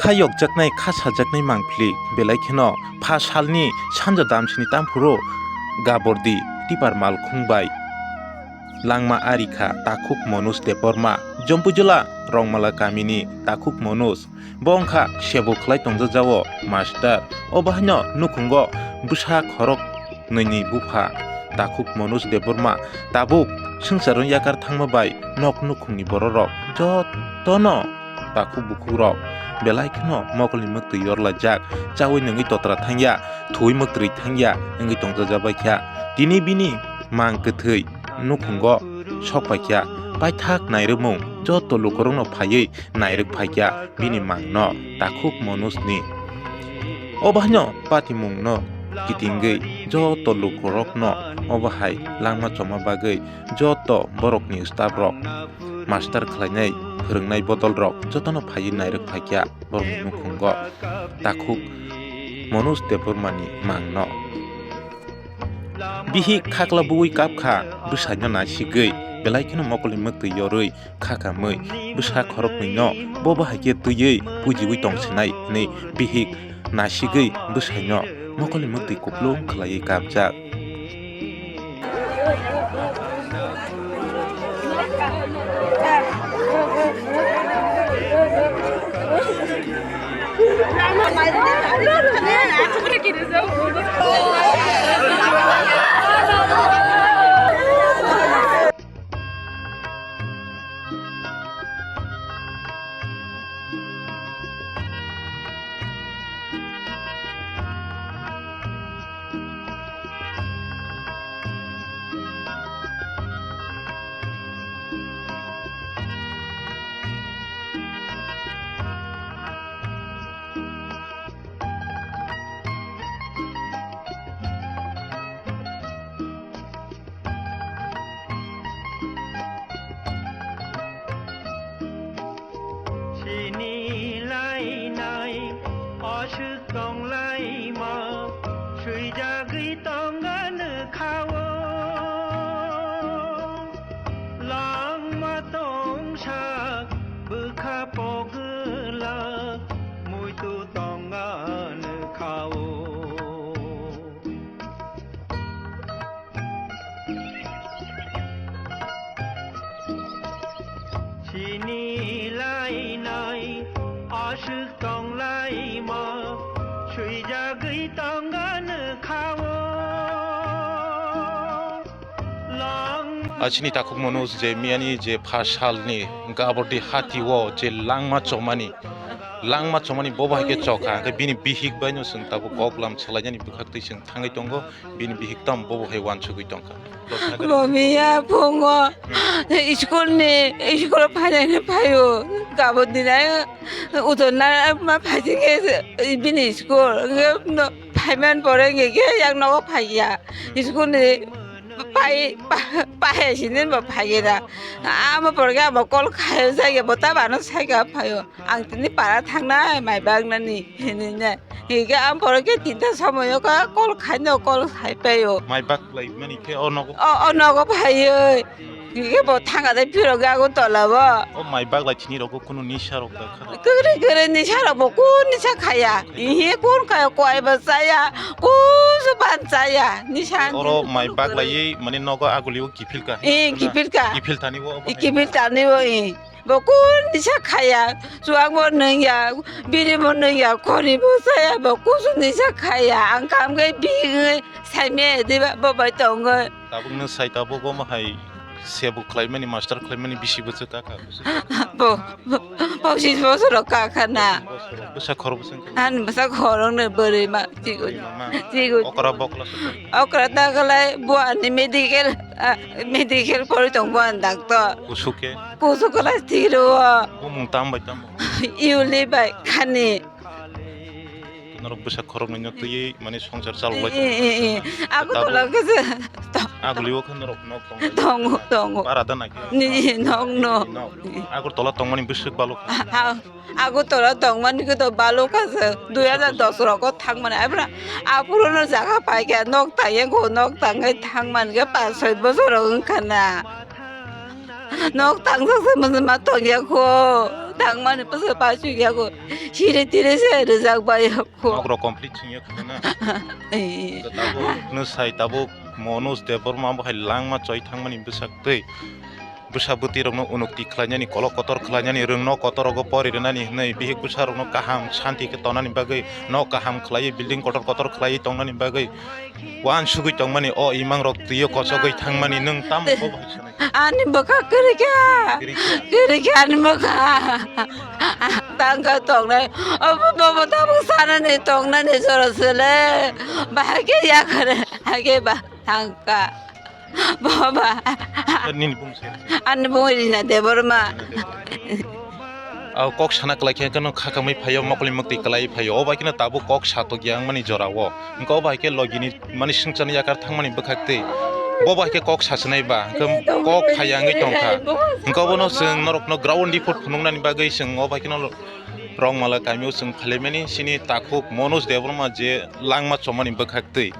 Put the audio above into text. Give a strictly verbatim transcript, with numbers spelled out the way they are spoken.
Kha yokjaknai, kha sajaknai mangpili, belai kheno pha salni sanja damsini tamphuru Gabordi tipar malkhung bai langma ari kha Takhuk Manoj Debbarma, Jompujula Rongmala kamini Takhuk Manoj. Bo wngkha sebo khlai tongjajao master. Obo haino nukhungo bwsa khorok nwi ni bupha Takhuk Manoj Debbarma tabuk swngcharo yakar thangma bai nok nukhungni bororok jotono takhuk bukhukrok belai kheno mokolni mwktwi yorlaijak, chaui nungwi totra thangya, thuwi mwktwi thangya wngwi tongjajabaikha. Tini bini mang kwthwi nukhungo sok paikha, paithak nairwkmung joto lukurokno phaiwi nairwk phaikha bini mangno Takhuk Manojni. Obo haino patimungno kitingwi joto lukurokno obo hai langma choma bagwi joto borokni staff rok, master khlainai, phwrwngnai bodol rok jotono phaiwi nairwk phaikha borokni nukhungo Takhuk Manoj Debbarmani mangno. Bihik khakla buwi kapkha bwsaino nasigwi, belai kheno mokolni mwktwi yorwi khakamwi bwsa khoroknwino bobo hai khe twiwi pujiwi tongsinai hwnwi bihik nasigwi bwsaino mokolni mwktwi kuplung khlaiwi kapjak. Sini lainai aswk tonglaima, swijagwi tongani khao. Langma tongsa bwkha pogwlak, muitu tongani khao. Sini lainai aswk tonglaima, swijagwi tongani khao. Lang- Achini Takhuk Manoj je miyani je pha salni Gabordi hati o je langma chomani, langma chomani bobo hai khe chokha, hwnkhe bini bihik baino chwng tabuk koklam salainani bwkhaktwi chwng thangwi tongo. Bini bihik tamo bobo hai uansugwi tongkha. Bo miya phungo school ni, school phainai phaio. Gabon dinai uton na ma phaising khe bini school. Hwnkhe no phaiman pore hwnkhe khe yang nogo phaiya. School ni pai, pa-, pai sinin bo phaiya da. Amo pore khe amo call khai jaiya bo ta bano saika phaio. Ang tini para thangnai mai bag nani hinwi na. Hinkhe ang borok khe tinta somoyo kha call khaino call khai paio. Mai bak lai mani khe o nogo. O, o nogo phaioi. Hinkhe bo thanga dai phirogwi Agartala bo. O mai bak lai chini rogo kunu nisa rok da kha. Kwrwi kwrwi nisa rok bo kun nisa khaya. Ihi kun khaya koi bo chaya. Kusu ban chaya. Nisa. Oro mai bak lai mani nogo aguli o kiphil ka. Eh, kiphil ka. Kiphil tani bo. Kiphil tani bo, eh. Bo kun nisa khaya, chuwak bo nung ya, biri bo nung ya, khori bo saya, bo kusu nisa khaya, ang kam khe bihik wngwi saimaya diba bo bai tongwi. Tabuk nung sai tabuk omo hai sebo khlaimani, master khlaimani bisi bwswk kakha? Bo, bo, pochising bosor rok kakha na. Bwsa khorok bwswk wngkha? Ani bwsa khorok no bwrwi ma, chigo, chigo. Okra bokla sokha? Okra ta khlai bo ani medical, ah, medical pori tong bo ani doctor. Kusu khe? Kusu class three o. Bumung tam bai tamo? Iuli bai khani. Norok bwsa khoroknwi no twiwi mane swngchar chalok lai. Eh, eh, eh. Agartala khe se. Aguli o khe norok nok tongo. Tongo, tongo. Para da na khe? Ni, ni, nok, nok. Nok. Agartala tongmani bwswk balok. Ah, ah. Agartala tongmani khe to balok kha se. Dui hajar dos rogo thangmani. Abra, aphuru no jaga pai khe nok tangya kho, nok tangwi thangmani khe panch soi bosor wngkha na. Nok tangjak se mwnwi ma tongya kho. Tangmani bwswk paisuk yago. Siri tiri se rijak bai yago. Nokro complete singya khana. Tabuk no sai tabuk Manoj Debbarma bo hai langma choi thangmani bwsak twi. Bwsa bwtwi rokno unukti khlainani, kolok kotor khlainani, rwngno kotor rogo pori rwnani hwnwi bihik bwsa rokno kaham santi khe tonani bagwi, nok kaham khlaiwi, building kotor kotor khlaiwi tongnani bagwi, uansugwi tongmani o imang rok twiyo kochogwi thangmani nwng tamo bo bai sanai? Ani bwkha kwrwi kha. Kwrwi kha. Kwrwi kha ani bwkha. Tangka tongnai. Obo bobo tabuk sanani tongnani jora sele. Bahai khe yakare. Hake ba tangka. Boba. Nini bung se? Ani bung Rina Debbarma. Rina Debbarma. Aw kok sana kwlai khe kano khakamwi phaio, mokoli mukti kwlai phaio. O bai kheno tabuk kok satok ya wngmani jora o. Hwnkhe o bai khe logini mani swngcharni yakar thangmani bwkhak twi. Bo bai khe kok sasinai ba. Hwnkhe kok phaiya wngwi tongkha. Hwnkhe obono chwng norokno ground report phunuknani bagwi chwng o bai kheno Rongmala kamio chwng phailaimani chini takhuk Manoj Debbarma je langma chomani bwkhak twi.